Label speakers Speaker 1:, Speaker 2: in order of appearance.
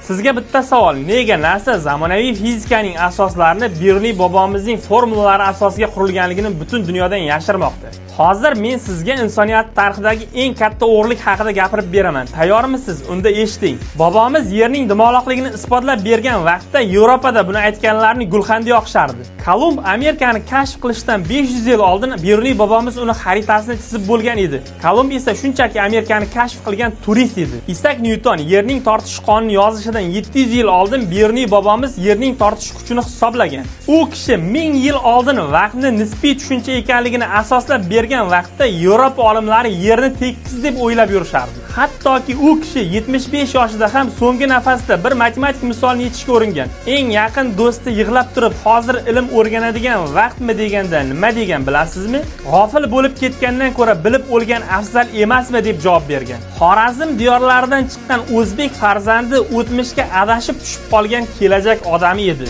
Speaker 1: Sizga bitta savol: nega NASA zamonaviy fizikaning asoslarini Beruniy bobomizning formulalari asosiga qurilganligini butun dunyodan yashirmoqda? Hozir men sizga insoniyat tarixidagi eng katta o'g'irlik haqida gapirib beraman. Tayyormisiz? Unda eshiting. Bobomiz Yerning dumaloqligini isbotlab bergan vaqtda Yevropada buni aytganlarni gulxanda yoqishardi. Kolumb Amerikani kashf qilishdan 500 yil oldin Beruniy bobomiz uni xaritasini chizib bo'lgan edi. Kolumb esa shunchaki Amerikani kashf qilgan turist edi. Isak Nyuton Yerning tortish qonunini yozishidan 700 yil oldin Beruniy bobomiz Yerning tortish kuchini hisoblagan. U kishi 1000 yil oldin vaqtni nisbiy tushuncha ekanligini asoslab bergan vaqtda Yevropa olimlari Yerni tekis deb o'ylab yurishardi. Hattoki u kishi 75 yoshida ham so'nggi nafasida bir matematik misolni yechishga uringan. Eng yaqin do'sti yig'lab turib, "Hozir ilm o'rganadigan vaqtmi?" deganda nima degan, bilasizmi? "G'ofil bo'lib ketgandan ko'ra bilib o'lgan afzal emasmi?" deb javob bergan. Xorazm diyorlaridan chiqqan o'zbek farzandi o'tmishga adashib tushib qolgan kelajak odami edi.